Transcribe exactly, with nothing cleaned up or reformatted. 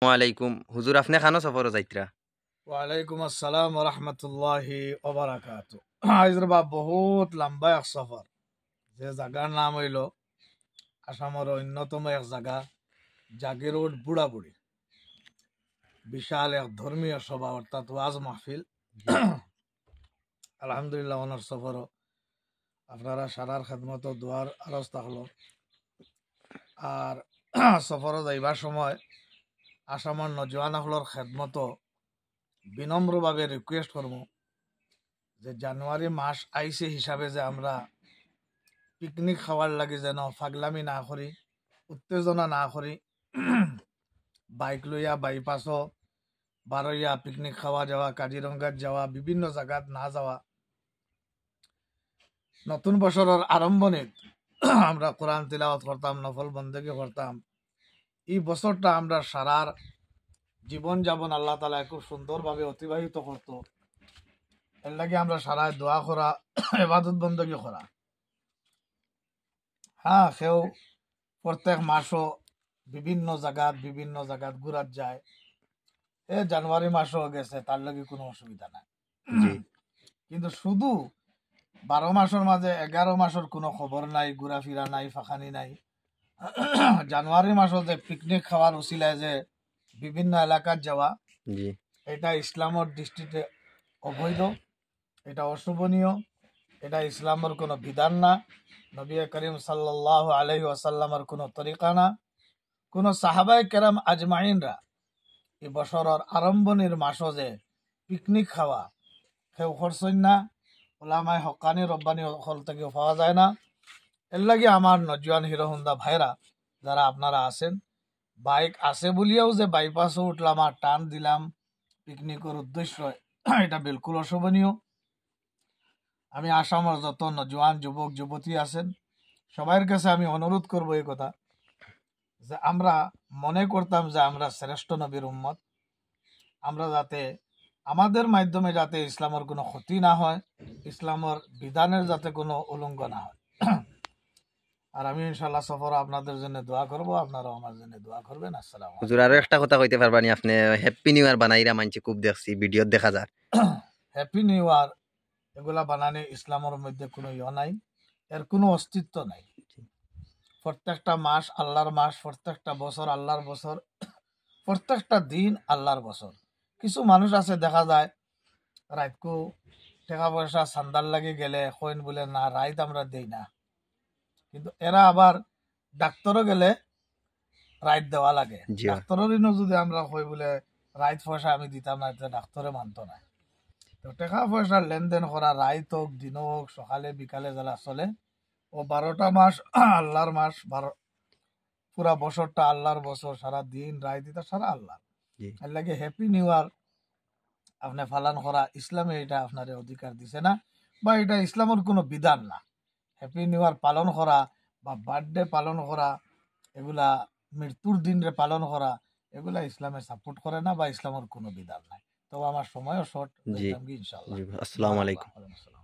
ওয়ালাইকুম। হুজুর, আপনে কানো সফরো যাইতরা? ওয়ালাইকুম আসসালাম ওয়া রাহমাতুল্লাহি ওয়া বারাকাতু। আইজ রে বাপ বহুত লম্বা এক সফর, যে জাগার নাম অইলো আসামর অন্যতম এক জাগা জাগিরোড বুড়াবুড়ি, বিশাল এক ধর্মীয় সভা অর্থাৎ ওয়াজ মাহফিল। আলহামদুলিল্লাহ, অনর সফরো আপনারা সারার খেদমতো দোয়ার আরজ থাকলো। আর সফরো যাইবার সময় আসামর নজওয়ান অকলর খেদমতো বিনম্রভাবে রিকোয়েস্ট করমু যে জানুয়ারি মাস আইছে হিসাবে যে আমরা পিকনিক খাওয়ার লাগি যেন ফাগলামি না করি, উত্তেজনা না করি, বাইক লইয়া বাইপাসও বারইয়া পিকনিক খাওয়া যাওয়া, কাজিরঙ্গাত যাওয়া, বিভিন্ন জাগাত না যাওয়া। নতুন বছরর আরম্ভণিত আমরা কোরআন তিলাওয়াত করতাম, নফল বন্দেগি করতাম। ই বছরটা আমরা সারার জীবন যাপন আল্লাহ তাআলায় খুব সুন্দরভাবে অতিবাহিত করতো। এর লাগি আমরা সারায় দোয়া করা, ইবাদত বন্দেগি করা। হ্যাঁ, কেউ প্রত্যেক মাসও বিভিন্ন জাগাত বিভিন্ন জাগাত ঘুরাত যায়। এ জানুয়ারি মাসও গেছে, তার লাগি কোনো অসুবিধা নাই। জি। কিন্তু শুধু বারো মাসর মাঝে এগারো মাসর কোনো খবর নাই, ঘুরাফিরা নাই, ফাঁকানি নাই। জানুয়ারি মাসও যে পিকনিক খাওয়ার উসিলায় যে বিভিন্ন এলাকাত যাওয়া, জি। এটা ইসলামর দৃষ্টিতে অবৈধ, এটা অশোভনীয়, এটা ইসলামর কোনো বিধান না, নবী করিম সাল্লাল্লাহু আলাইহি ওয়াসাল্লামর কোনো তরিকা না, কোনো সাহাবায়ে কেরাম আজমাইনরা এই বছরর আরম্ভণির মাসও যে পিকনিক খাওয়া কেউ করছইন না, ওলামায়ে হক্কানি রব্বানি অকল থাকিও পাওয়া যায় না। এর লাগি আমার নজওয়ান হিরো হুন্ডা ভাইরা যারা আপনারা আছেন, বাইক আছে বলিয়াও যে বাইপাসও উঠলাম আর টান দিলাম পিকনিকর উদ্দেশ্য, এটা বিলকুল অশোভনীয়। আমি আসামর যত নজওয়ান যুবক যুবতী আছেন, সবার কাছে আমি অনুরোধ করব এই কথা যে আমরা মনে করতাম যে আমরা শ্রেষ্ঠ নবীর উম্মত, আমরা যাতে আমাদের মাধ্যমে যাতে ইসলামর কোনো ক্ষতি না হয়, ইসলামর বিধানের যাতে কোনো উলঙ্ঘ না হয়। আর আমি ইনশাআল্লাহ সফর আপনাদের জন্য দোয়া করব, আপনারাও আমার জন্য দোয়া করবেন। আসসালামু আলাইকুম। হুজুর, আরো একটা কথা কইতে পারবানি আপনে? হ্যাপি নিউ ইয়ার বানাইরা মানষে খুব দেখছি, ভিডিওত দেখা যার। হ্যাপি নিউ ইয়ার এগুলা বানানি ইসলামর মধ্যে কোনো ইয়ে নাই, এর কোনো অস্তিত্ব নাই। প্রত্যেকটা মাস আল্লাহর মাস, প্রত্যেকটা বছর আল্লাহর বছর, প্রত্যেকটা দিন আল্লাহর বছর। কিছু মানুষ আছে দেখা যায় রাইতকু টেকা পয়সা চান্দার লাগি গেলে কইন বুলে, "না, রাইত আমরা দেই না।" কিন্তু এরা আবার ডাক্তারও গেলে রাইত দেওয়া লাগে। জি, অয়। ডাক্তারর ইনো যদি আমরা কই বুলে, "রাইত পয়সা আমি দিতাম না", তে ডাক্তারে মানতো না। তো টেকা পয়সার লেনদেন করা রাইত হোক, দিন হোক, সকালে বিকালে যেলা চলে, ও বারোটা মাস আল্লাহর মাস, বারো, পুরা বছরটা আল্লাহর বছর, সারা দিন রাইত ইতা সারা আল্লাহর। জি। এর লাগি হ্যাপি নিউ ইয়ার আপনে পালন করা ইসলামে এটা আপনারে অধিকার দিছে না, বা এটা ইসলামর কোনো বিধান না। হ্যাপি নিউ ইয়ার পালন করা বা বার্থডে পালন করা, এগুলা মৃত্যুর দিনরে পালন করা, এগুলা ইসলামে সাপোর্ট করে না বা ইসলামর কোনো বিধান নাই। তো আমার সময়ও শর্ট, জি। যাইতাম কি ইনশাআল্লাহ। জি, আসসালামু আলাইকুম। ওয়ালাইকুম আসসালাম।